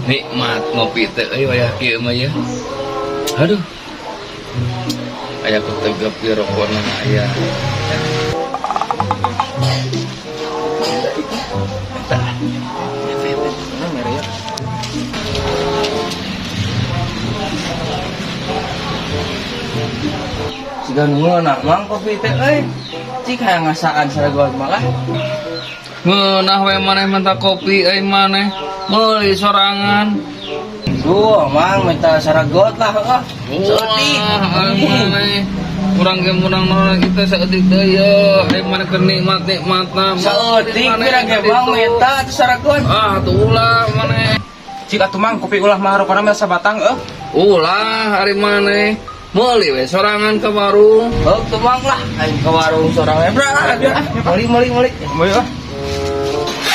Nikmat ngopi teh euy wayah kieu mah ya. Aduh. Aya ku tegep di rokona aya. Siga nu ngeunah mang kopi teh euy. Cik hayang ngasaan saragoan malah. Ngeunah we maneh minta kopi euy maneh. Meuli sorangan. Duh, mang minta saragot lah heuh. Saeutik. Wah, maneh. Urang ge menang naon kita saeutik deui ye. Ai maneh keur nikmat-nikmatna. Saeutik pira ge mang minta atuh saragot. Ah, tuh ulah maneh. Cik atuh mang kopi ulah mah rokona mah sabatang euy. Ulah ari maneh. Meuli we sorangan ke warung. Heuh tuh mang lah aing ke warung sorangan bra. Meuli meuli meuli. Meuli ah.